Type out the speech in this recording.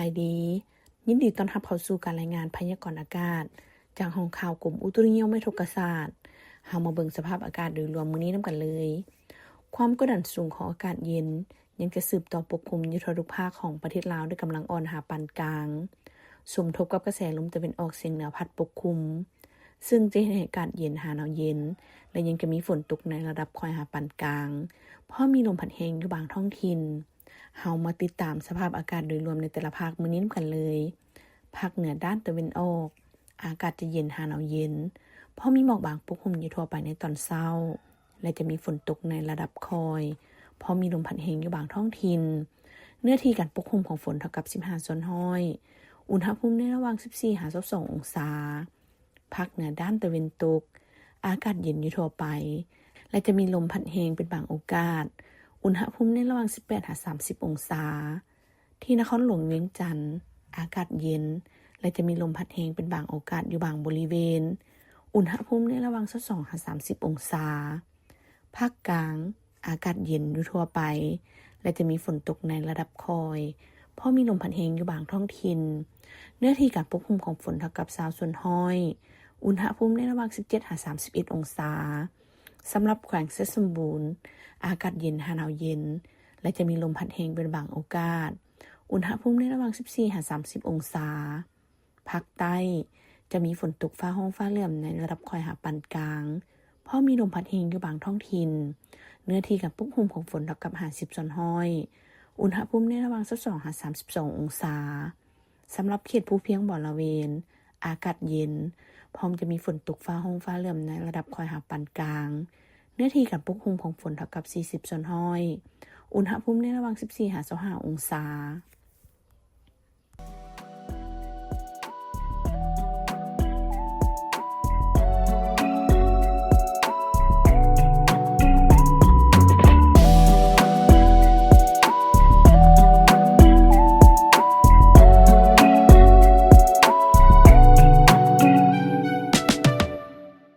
ສະບາຍດີ ຍິນດີຕ້ອນຮັບເຂົ້າສູ່ການລາຍງານພະຍາກອນອາກາດ ຈາກຫ້ອງຂ່າວກົມອຸຕຸນິຍົມວິທະກະສາດ. ເຮົາມາເບິ່ງສະພາບອາກາດໂດຍລວມມື້ນີ້ນຳກັນເລີຍ. ຄວາມກົດດັນສູງຂອງອາກາດເຢັນ ຍັງຈະສືບຕໍ່ປົກຄຸມຢູ່ທົ່ວທຸກພາກຂອງປະເທດລາວດ້ວຍກຳລັງອ່ອນຫາປານກາງ, ສົມທົບກັບກະແສລົມຕາເວັນອອກສຽງເໜືອພັດປົກຄຸມ, ເຊິ່ງຈະເຮັດໃຫ້ອາກາດເຢັນຫາໜາວເຢັນ ແລະ ຍັງຈະມີຝົນຕົກໃນລະດັບຄ່ອຍຫາປານກາງ, ພ້ອມມີລົມພັດແຮງຢູ່ບາງທ້ອງຖິ່ນ. ເຮົາມາຕິດຕາມສະພາບອາກາດໂດຍລວມໃນແຕ່ລະພາກມື້ນີ້ນຳກັນເລີຍ. ພາກເໜືອດ້ານຕາເວັນອອກ ອາກາດຈະເຢັນຫາໜາວເຢັນ, ພໍມີໝອກບາງປົກຄຸມຢູ່ທົ່ວໄປໃນຕອນເຊົ້າ ແລະ ຈະມີຝົນຕົກໃນລະດັບຄ່ອຍ, ພໍມີລົມພັດແຮງຢູ່ບາງທ້ອງຖິ່ນ. ເນື້ອທີ່ການປົກຄຸມຂອງຝົນເທົ່າກັບສິບຫ້າສ່ວນຮ້ອຍ, ອຸນຫະພູມໃນລະຫວ່າງສິບສີ່ຫາຊາວສອງອົງສາ. ພາກເໜືອດ້ານຕາເວັນຕົກ ອາກາດເຢັນຢູ່ທົ່ວໄປ ແລະ ຈະມີລົມພັດແຮງເປັນບາງໂອກາດ, ອຸນຫະພູມໃນລະຫວ່າງສິບແປດຫາສາມສິບອົງສາ. ທີ່ນະຄອນຫຼວງວຽງຈັນ ອາກາດເຢັນ ແລະ ຈະມີລົມພັດແຮງເປັນບາງໂອກາດຢູ່ບາງບໍລິເວນ, ອຸນຫະພູມໃນລະຫວ່າງຊາວສອງຫາສາມສິບອົງສາ. ພາກກາງ ອາກາດເຢັນຢູ່ທົ່ວໄປ ແລະ ຈະມີຝົນຕົກໃນລະດັບຄ່ອຍ, ພໍມີລົມພັດແຮງຢູ່ບາງທ້ອງຖິ່ນ. ເນື້ອທີ່ການປົກຄຸມຂອງຝົນເທົ່າກັບຊາວສ່ວນຮ້ອຍ, ອຸນຫະພູມໃນລະຫວ່າງສິບເຈັດຫາສາມສິບເອັດອົງສາ. ສຳລັບແຂວງໄຊສົມບູນ ອາກາດເຢັນຫາໜາວເຢັນ ແລະ ຈະມີລົມພັດແຮງເປັນບາງໂອກາດ, ອຸນຫະພູມໃນລະຫວ່າງສິບສີ່ຫາສາມສິບອົງສາ. ພາກໃຕ້ ຈະມີຝົນຕົກຟ້າຮ້ອງຟ້າເຫຼື້ອມໃນລະດັບຄ່ອຍຫາປານກາງ, ພໍມີລົມພັດແຮງຢູ່ບາງທ້ອງຖິ່ນ. ເນື້ອທີ່ການປົກຄຸມຂອງຝົນເທົ່າກັບຫ້າສິບສ່ວນຮ້ອຍ, ອຸນຫະພູມໃນລະຫວ່າງຊາວສອງຫາສາມສິບສອງອົງສາ. ສຳລັບເຂດພູພຽງບໍລະເວນ ອາກາດເຢັນ, ພ້ອມຈະມີຝົນຕົກຟ້າຮ້ອງຟ້າເຫຼື້ອມໃນລະດັບຄ່ອຍຫາປານກາງ. ເນື້ອທີ່ການປົກຄຸມຂອງຝົນເທົ່າກັບສີ່ສິບສ່ວນຮ້ອຍ, ອຸນຫະພູມໃນລະຫວ່າງສິບສີ່ຫາຊາວຫ້າອົງສາ.